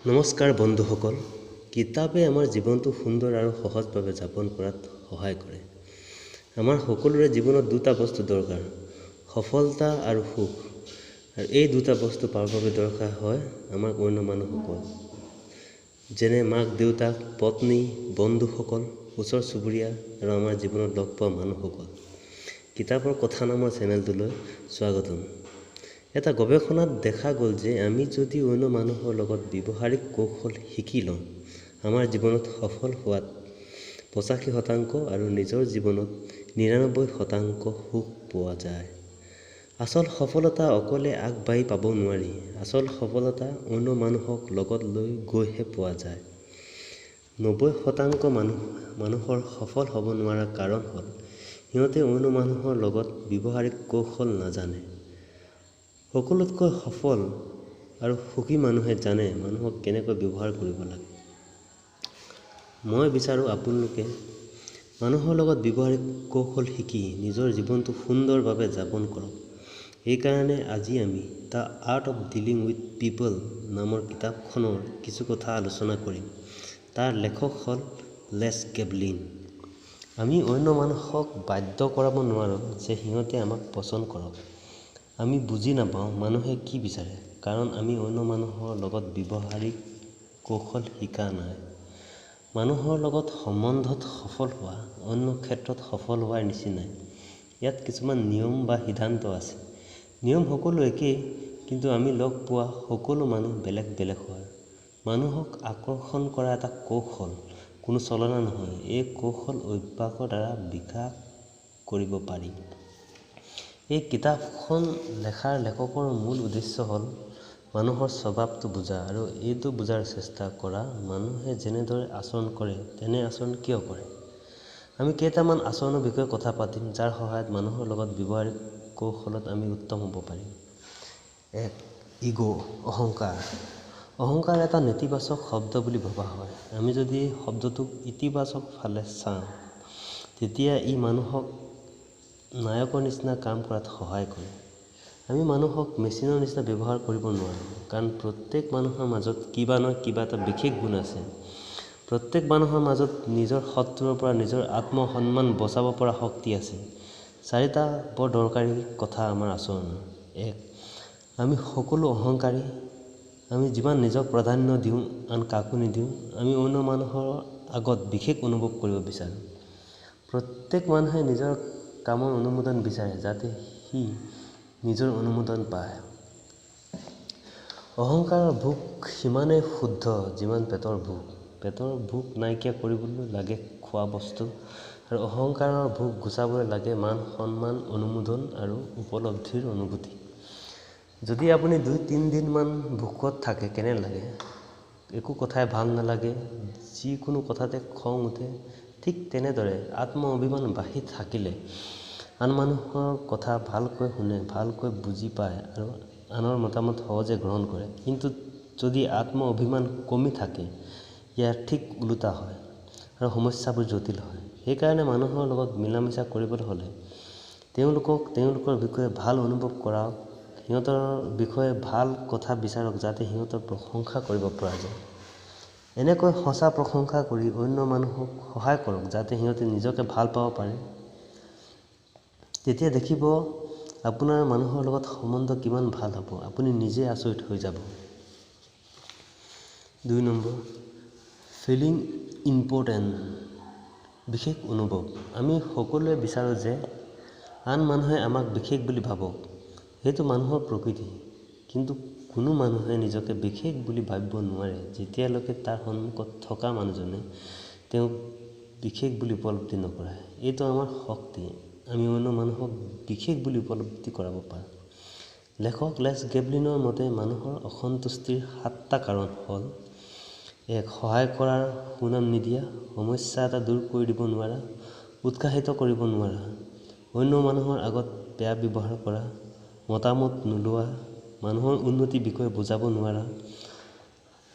নমস্কাৰ বন্ধুসকল, কিতাপে আমাৰ জীৱনটো সুন্দৰ আৰু সহজভাৱে যাপন কৰাত সহায় কৰে। আমাৰ সকলোৰে জীৱনত দুটা বস্তু দৰকাৰ, সফলতা আৰু সুখ। আৰু এই দুটা বস্তু পাবৰ বাবে দৰকাৰ হয় আমাক অন্য মানুহসকল, যেনে মাক দেউতাক, পত্নী, বন্ধুসকল, ওচৰ চুবুৰীয়া আৰু আমাৰ জীৱনত লগ পোৱা মানুহসকল। কিতাপৰ কথা নামৰ চেনেলটোলৈ স্বাগতম। এটা গৱেষণাত দেখা গ'ল যে আমি যদি অন্য মানুহৰ লগত ব্যৱহাৰিক কৌশল শিকি লওঁ, আমাৰ জীৱনত সফল হোৱাত 85% আৰু নিজৰ জীৱনত 99% সুখ পোৱা যায়। আচল সফলতা অকলে আগবাঢ়ি পাব নোৱাৰি, আচল সফলতা অন্য মানুহক লগত লৈ গৈহে পোৱা যায়। 90% মানুহৰ সফল হ'ব নোৱাৰাৰ কাৰণ হ'ল সিহঁতে অন্য মানুহৰ লগত ব্যৱহাৰিক কৌশল নাজানে। সকলোতকৈ সফল আৰু সুখী মানুহে জানে মানুহক কেনেকৈ ব্যৱহাৰ কৰিব লাগে। মই বিচাৰোঁ আপোনালোকে মানুহৰ লগত ব্যৱহাৰিক কৌশল শিকি নিজৰ জীৱনটো সুন্দৰভাৱে যাপন কৰক। সেইকাৰণে আজি আমি the art of dealing with people নামৰ কিতাপখনৰ কিছু কথা আলোচনা কৰিম। তাৰ লেখক হ'ল লেছ গেবলিন। আমি অন্য মানুহক বাধ্য কৰাব নোৱাৰোঁ যে সিহঁতে আমাক পচন্দ কৰক। আমি বুজি নাপাওঁ মানুহে কি বিচাৰে, কাৰণ আমি অন্য মানুহৰ লগত ব্যৱহাৰিক কৌশল শিকা নাই। মানুহৰ লগত সম্বন্ধত সফল হোৱা অন্য ক্ষেত্ৰত সফল হোৱাৰ নিচিনাই। ইয়াত কিছুমান নিয়ম বা সিদ্ধান্ত আছে। নিয়ম সকলো একেই, কিন্তু আমি লগ পোৱা সকলো মানুহ বেলেগ বেলেগ হয়। মানুহক আকৰ্ষণ কৰা এটা কৌশল কোনো ছলনা নহয়। এই কৌশল অভ্যাসৰ দ্বাৰা বিকাশ কৰিব পাৰি। এই কিতাপখন লেখাৰ লেখকৰ মূল উদ্দেশ্য হ'ল মানুহৰ স্বভাৱটো বুজা আৰু এইটো বুজাৰ চেষ্টা কৰা মানুহে যেনেদৰে আচৰণ কৰে তেনে আচৰণ কিয় কৰে। আমি কেইটামান আচৰণৰ বিষয়ে কথা পাতিম যাৰ সহায়ত মানুহৰ লগত ব্যৱহাৰিক কৌশলত আমি উত্তম হ'ব পাৰিম। 1. ইগ', অহংকাৰ। অহংকাৰ এটা নেতিবাচক শব্দ বুলি ভবা হয়। আমি যদি এই শব্দটোক ইতিবাচক ফালে চাওঁ, তেতিয়া ই মানুহক নায়কৰ নিচিনা কাম কৰাত সহায় কৰে। আমি মানুহক মেচিনৰ নিচিনা ব্যৱহাৰ কৰিব নোৱাৰোঁ, কাৰণ প্ৰত্যেক মানুহৰ মাজত কিবা নহয় কিবা এটা বিশেষ গুণ আছে। প্ৰত্যেক মানুহৰ মাজত নিজৰ শত্ৰুৰ পৰা নিজৰ আত্মসন্মান বচাব পৰা শক্তি আছে। চাৰিটা বৰ দৰকাৰী কথা আমাৰ আচৰণৰ। 1. আমি সকলো অহংকাৰী। আমি যিমান নিজক প্ৰাধান্য দিওঁ আন কাকো নিদিওঁ। আমি অন্য মানুহৰ আগত বিশেষ অনুভৱ কৰিব বিচাৰোঁ। প্ৰত্যেক মানুহে নিজৰ কামৰ অনুমোদন বিচাৰে যাতে সি নিজৰ অনুমোদন পায়। অহংকাৰৰ ভোক সিমানেই শুদ্ধ যিমান পেটৰ ভোক। পেটৰ ভোক নাইকিয়া কৰিবলৈ লাগে খোৱা বস্তু, আৰু অহংকাৰৰ ভোক গুচাবলৈ লাগে মান সন্মান, অনুমোদন আৰু উপলব্ধিৰ অনুভূতি। যদি আপুনি 2-3 দিনমান ভোকত থাকে কেনে লাগে? একো কথাই ভাল নালাগে, যিকোনো কথাতে খং উঠে। ঠিক তেনেদৰে আত্ম অভিমান বাঢ়ি থাকিলে আন মানুহৰ কথা ভালকৈ শুনে, ভালকৈ বুজি পায় আৰু আনৰ মতামত সহজে গ্ৰহণ কৰে। কিন্তু যদি আত্ম অভিমান কমি থাকে, ইয়াৰ ঠিক ওলোটা হয় আৰু সমস্যাবোৰ জটিল হয়। সেইকাৰণে মানুহৰ লগত মিলা মিছা কৰিবলৈ হ'লে তেওঁলোকক তেওঁলোকৰ বিষয়ে ভাল অনুভৱ কৰাওক, সিহঁতৰ বিষয়ে ভাল কথা বিচাৰক যাতে সিহঁতৰ প্ৰশংসা কৰিব পৰা যায়। এনেকৈ সঁচা প্ৰশংসা কৰি অন্য মানুহক সহায় কৰক যাতে সিহঁতে নিজকে ভাল পাব পাৰে। তেতিয়া দেখিব আপোনাৰ মানুহৰ লগত সম্বন্ধ কিমান ভাল হ'ব, আপুনি নিজে আচৰিত হৈ যাব। 2 নম্বৰ, ফিলিং ইম্পৰ্টেণ্ট, বিশেষ অনুভৱ। আমি সকলোৱে বিচাৰোঁ যে আন মানুহে আমাক বিশেষ বুলি ভাবক। সেইটো মানুহৰ প্ৰকৃতি। কিন্তু কোনো মানুহে নিজকে বিশেষ বুলি ভাবিব নোৱাৰে যেতিয়ালৈকে তাৰ সন্মুখত থকা মানুহজনে তেওঁক বিশেষ বুলি উপলব্ধি নকৰায়। এইটো আমাৰ শক্তি, আমি অন্য মানুহক বিশেষ বুলি উপলব্ধি কৰাব পাৰোঁ। লেখক লেছ গেবলিনৰ মতে মানুহৰ অসন্তুষ্টিৰ 7টা কাৰণ হ'ল: 1. সহায় কৰাৰ সুনাম নিদিয়া, সমস্যা এটা দূৰ কৰি দিব নোৱাৰা, উৎসাহিত কৰিব নোৱাৰা, অন্য মানুহৰ আগত বেয়া ব্যৱহাৰ কৰা, মতামত নোলোৱা, মানুহৰ উন্নতিৰ বিষয়ে বুজাব নোৱাৰা,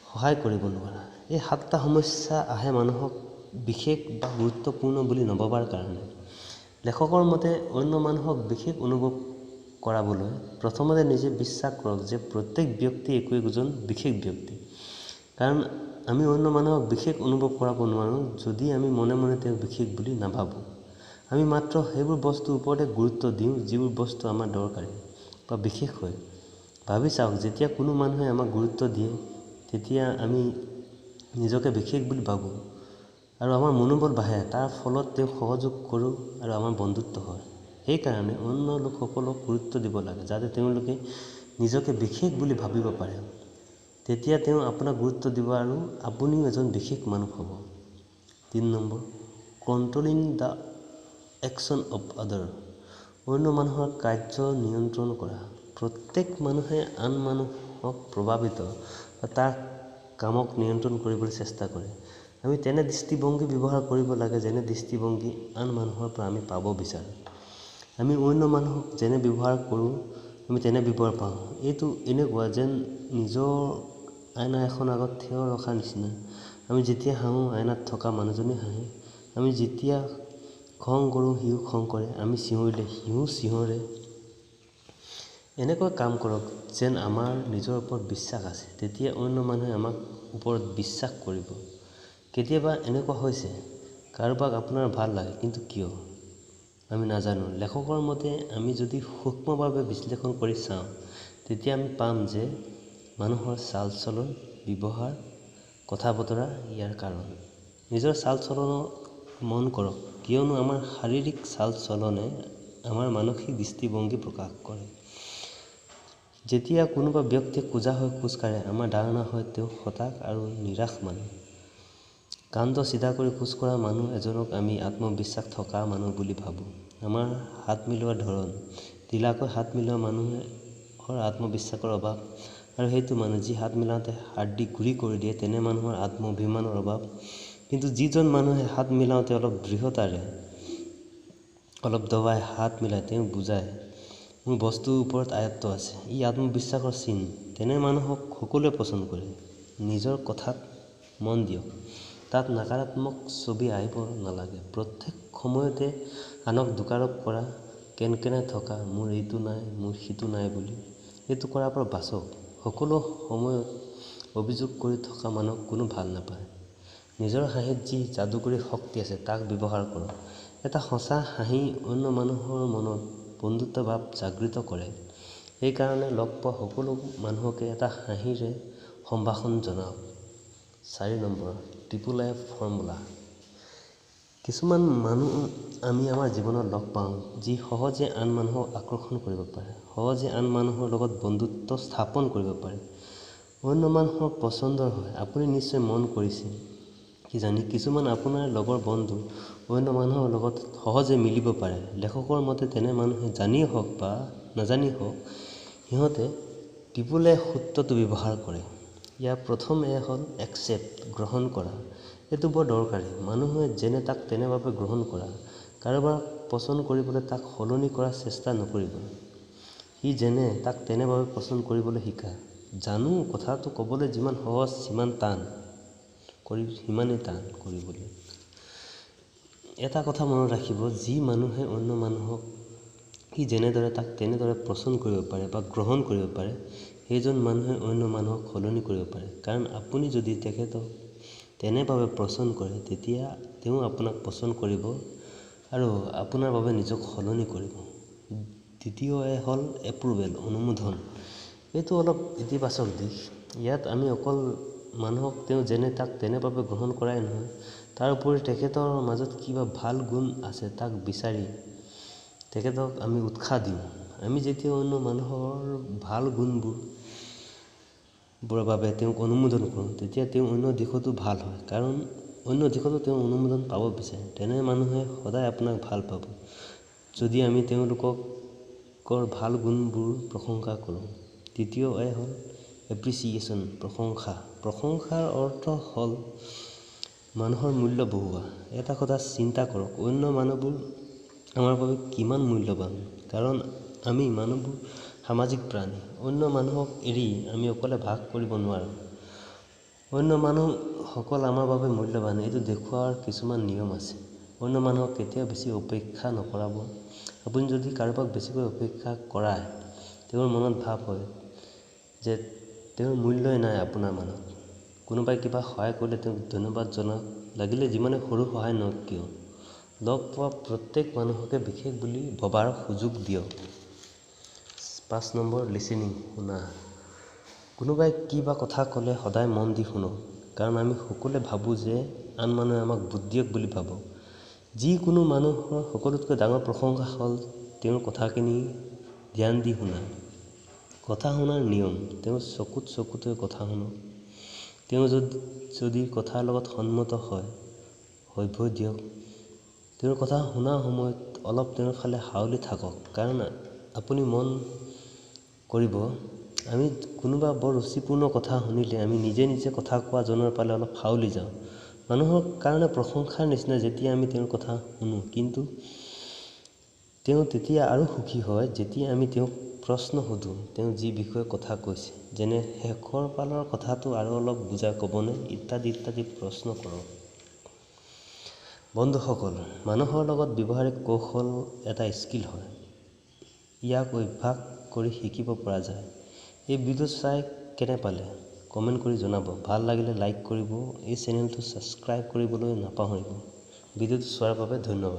সহায় কৰিব নোৱাৰা। এই 7টা সমস্যা আহে মানুহক বিশেষ বা গুৰুত্বপূৰ্ণ বুলি নভবাৰ কাৰণে। লেখকৰ মতে অন্য মানুহক বিশেষ অনুভৱ কৰাবলৈ প্ৰথমতে নিজে বিশ্বাস কৰক যে প্ৰত্যেক ব্যক্তি একো একোজন বিশেষ ব্যক্তি। কাৰণ আমি অন্য মানুহক বিশেষ অনুভৱ কৰাব নোৱাৰোঁ যদি আমি মনে মনে তেওঁক বিশেষ বুলি নাভাবোঁ। আমি মাত্ৰ সেইবোৰ বস্তুৰ ওপৰতে গুৰুত্ব দিওঁ যিবোৰ বস্তু আমাৰ দৰকাৰী বা বিশেষ হয়। ভাবি চাওক, যেতিয়া কোনো মানুহে আমাক গুৰুত্ব দিয়ে তেতিয়া আমি নিজকে বিশেষ বুলি ভাবোঁ আৰু আমাৰ মনোবল বাঢ়ে। তাৰ ফলত তেওঁক সহযোগ কৰোঁ আৰু আমাৰ বন্ধুত্ব হয়। সেইকাৰণে অন্য লোকসকলক গুৰুত্ব দিব লাগে যাতে তেওঁলোকে নিজকে বিশেষ বুলি ভাবিব পাৰে। তেতিয়া তেওঁ আপোনাক গুৰুত্ব দিব আৰু আপুনিও এজন বিশেষ মানুহ হ'ব। 3 number, controlling the action of other. অন্য মানুহৰ কাৰ্য নিয়ন্ত্ৰণ কৰা। প্ৰত্যেক মানুহে আন মানুহক প্ৰভাৱিত বা তাৰ কামক নিয়ন্ত্ৰণ কৰিবলৈ চেষ্টা কৰে। আমি তেনে দৃষ্টিভংগী ব্যৱহাৰ কৰিব লাগে যেনে দৃষ্টিভংগী আন মানুহৰ পৰা আমি পাব বিচাৰোঁ। আমি অন্য মানুহক যেনে ব্যৱহাৰ কৰোঁ আমি তেনে ব্যৱহাৰ পাওঁ। এইটো এনেকুৱা যেন নিজৰ আইনা এখন আগত থিয় ৰখাৰ নিচিনা। আমি যেতিয়া হাঁহোঁ আইনাত থকা মানুহজনে হাঁহে। আমি যেতিয়া খং কৰোঁ সিও খং কৰে। আমি চিঞৰিলে সিও চিঞৰে। এনেকুৱা কাম কৰক যেন আমাৰ নিজৰ ওপৰত বিশ্বাস আছে, তেতিয়া অন্য মানুহে আমাক ওপৰত বিশ্বাস কৰিব। কেতিয়াবা এনেকুৱা হৈছে কাৰোবাক আপোনাৰ ভাল লাগে, কিন্তু কিয় আমি নাজানো। লেখকৰ মতে আমি যদি সূক্ষ্মভাৱে বিশ্লেষণ কৰি চাওঁ তেতিয়া আমি পাম যে মানুহৰ চাল চলন, ব্যৱহাৰ, কথা বতৰা ইয়াৰ কাৰণ। নিজৰ চাল চলনত মন কৰক, কিয়নো আমাৰ শাৰীৰিক চাল চলনে আমাৰ মানসিক দৃষ্টিভংগী প্ৰকাশ কৰে। যেতিয়া কোনোবা ব্যক্তিয়ে কোজা হৈ খোজ কাঢ়ে আমাৰ ধাৰণা হয় তেওঁ হতাশ আৰু নিৰাশ মানুহ। কান্ধ চিধা কৰি খোজ কঢ়া মানুহ এজনক আমি আত্মবিশ্বাস থকা মানুহ বুলি ভাবোঁ। আমাৰ হাত মিলোৱাৰ ধৰণ, ঢিলাকৈ হাত মিলোৱা মানুহৰ আত্মবিশ্বাসৰ অভাৱ আৰু সেইটো মানুহ যি হাত মিলাওঁতে হাৰ্ডি গুৰি কৰি দিয়ে তেনে মানুহৰ আত্ম অভিমানৰ অভাৱ। কিন্তু যিজন মানুহে হাত মিলাওঁতে অলপ দৃঢ়তাৰে অলপ দবাই হাত মিলায় তেওঁ বুজায় মোৰ বস্তুৰ ওপৰত আয়ত্ব আছে। ই আত্মবিশ্বাসৰ চিন। তেনে মানুহক সকলোৱে পচন্দ কৰে। নিজৰ কথাত মন দিয়ক, তাত নকাৰাত্মক ছবি আহিব নালাগে। প্ৰত্যেক সময়তে আনক দোষাৰোপ কৰা, কেনকেনাই থকা, মোৰ এইটো নাই মোৰ সিটো নাই বুলি এইটো কৰাৰ পৰা বাচক। সকলো সময়ত অভিযোগ কৰি থকা মানুহক কোনো ভাল নাপায়। নিজৰ হাঁহিত যি যাদুকৰী শক্তি আছে তাক ব্যৱহাৰ কৰক। এটা সঁচা হাঁহি অন্য মানুহৰ মনত বন্ধুত্ব ভাৱ জাগৃত কৰে। সেইকাৰণে লগ পোৱা সকলো মানুহকে এটা হাঁহিৰে সম্ভাষণ জনাওক। 4 নম্বৰ, ট্ৰিপল এ ফৰ্মুলা। কিছুমান মানুহ আমি আমাৰ জীৱনত লগ পাওঁ যি সহজে আন মানুহক আকৰ্ষণ কৰিব পাৰে, সহজে আন মানুহৰ লগত বন্ধুত্ব স্থাপন কৰিব পাৰে, অন্য মানুহৰ পচন্দৰ হয়। আপুনি নিশ্চয় মন কৰিছে কিজানি কিছুমান আপোনাৰ লগৰ বন্ধু অন্য মানুহৰ লগত সহজে মিলিব পাৰে। লেখকৰ মতে তেনে মানুহে জানিয়ে হওক বা নাজানিয়ে হওক সিহঁতে ট্ৰিপল এ সূত্ৰটো ব্যৱহাৰ কৰে। ইয়াৰ প্ৰথম এ হ'ল একচেপ্ট, গ্ৰহণ কৰা। এইটো বৰ দৰকাৰী। মানুহে যেনে তাক তেনেভাৱে গ্ৰহণ কৰা। কাৰোবাক পচন্দ কৰিবলৈ তাক সলনি কৰাৰ চেষ্টা নকৰিব। সি যেনে তাক তেনেভাৱে পচন্দ কৰিবলৈ শিকা। জানো কথাটো ক'বলৈ যিমান সহজ সিমান টান কৰি সিমানেই টান কৰিবলৈ। এটা কথা মনত ৰাখিব, যি মানুহে অন্য মানুহক সি যেনেদৰে তাক তেনেদৰে পচন্দ কৰিব পাৰে বা গ্ৰহণ কৰিব পাৰে সেইজন মানুহে অন্য মানুহক সলনি কৰিব পাৰে। কাৰণ আপুনি যদি তেখেতক তেনেভাৱে পচন্দ কৰে তেতিয়া তেওঁ আপোনাক পচন্দ কৰিব আৰু আপোনাৰ বাবে নিজক সলনি কৰিব। দ্বিতীয় এ হ'ল এপ্ৰুভেল, অনুমোদন। এইটো অলপ ইতিবাচক দিশ। ইয়াত আমি অকল মানুহক তেওঁ যেনে তাক তেনেভাৱে গ্ৰহণ কৰাই নহয়, তাৰ উপৰি তেখেতৰ মাজত কিবা ভাল গুণ আছে তাক বিচাৰি তেখেতক আমি উৎসাহ দিওঁ। আমি যেতিয়া অন্য মানুহৰ ভাল গুণবোৰৰ বাবে তেওঁক অনুমোদন কৰোঁ তেতিয়া তেওঁ অন্য দিশতো ভাল হয়, কাৰণ অন্য দিশতো তেওঁ অনুমোদন পাব বিচাৰে। তেনে মানুহে সদায় আপোনাক ভাল পাব যদি আমি তেওঁলোকৰ ভাল গুণবোৰ প্ৰশংসা কৰোঁ। তৃতীয় এ হ'ল এপ্ৰিচিয়েশ্যন, প্ৰশংসা। প্ৰশংসাৰ অৰ্থ হ'ল মানুহৰ মূল্য বঢ়োৱা। এটা কথা চিন্তা কৰক, অন্য মানুহবোৰ আমাৰ বাবে কিমান মূল্যৱান। কাৰণ আমি মানুহবোৰ সামাজিক প্ৰাণী। অন্য মানুহক এৰি আমি অকলে বাস কৰিব নোৱাৰোঁ। অন্য মানুহসকল আমাৰ বাবে মূল্যৱান, এইটো দেখুওৱাৰ কিছুমান নিয়ম আছে। অন্য মানুহক কেতিয়াও বেছি অপেক্ষা নকৰাব। আপুনি যদি কাৰোবাক বেছিকৈ অপেক্ষা কৰায় তেওঁৰ মনত ভাৱ হয় যে তেওঁৰ মূল্যই নাই আপোনাৰ মনত। কোনোবাই কিবা সহায় কৰিলে তেওঁক ধন্যবাদ জনাওক, লাগিলে যিমানে সৰু সহায় নহওক কিয়। লগ পোৱা প্ৰত্যেক মানুহকে বিশেষ বুলি ভবাৰ সুযোগ দিয়ক। 5 নম্বৰ, লিচেনিং, শুনা। কোনোবাই কিবা কথা ক'লে সদায় মন দি শুনক, কাৰণ আমি সকলোৱে ভাবোঁ যে আন মানুহে আমাক বুদ্ধিয়ক বুলি ভাবক। যিকোনো মানুহৰ সকলোতকৈ ডাঙৰ প্ৰশংসা হ'ল তেওঁৰ কথাখিনি ধ্যান দি শুনা। কথা শুনাৰ নিয়ম: তেওঁৰ চকুত চকু থৈ কথা শুনক। তেওঁ যদি কথাৰ লগত সন্মত হয়, সভ্য দিয়ক। তেওঁৰ কথা শুনা সময়ত অলপ তেওঁৰ ফালে হাউলি থাকক, কাৰণ আপুনি মন কৰিব, আমি কোনোবা বৰ ৰুচিপূৰ্ণ কথা শুনিলে আমি নিজে নিজে কথা কোৱা জনৰ ফালে অলপ হাউলি যাওঁ। মানুহৰ কাৰণে প্ৰশংসাৰ নিচিনা যেতিয়া আমি তেওঁৰ কথা শুনো, কিন্তু তেওঁ তেতিয়া আৰু সুখী হয় যেতিয়া আমি তেওঁক প্ৰশ্ন সোধোঁ তেওঁ যি বিষয়ে কথা কৈছে, যেনে শেষৰ ফালৰ কথাটো আৰু অলপ বুজাই ক'বনে, ইত্যাদি ইত্যাদি প্ৰশ্ন কৰক। বন্ধুসকল, মানুহৰ লগত ব্যৱহাৰিক কৌশল এটা স্কিল হয়, ইয়াক অভ্যাস কৰি শিকিব পৰা যায়। এই ভিডিঅ' চাই কেনে পালে কমেণ্ট কৰি জনাব। ভাল লাগিলে লাইক কৰিব। এই চেনেলটো ছাবস্ক্ৰাইব কৰিবলৈ নাপাহৰিব। ভিডিঅ'টো চোৱাৰ বাবে ধন্যবাদ।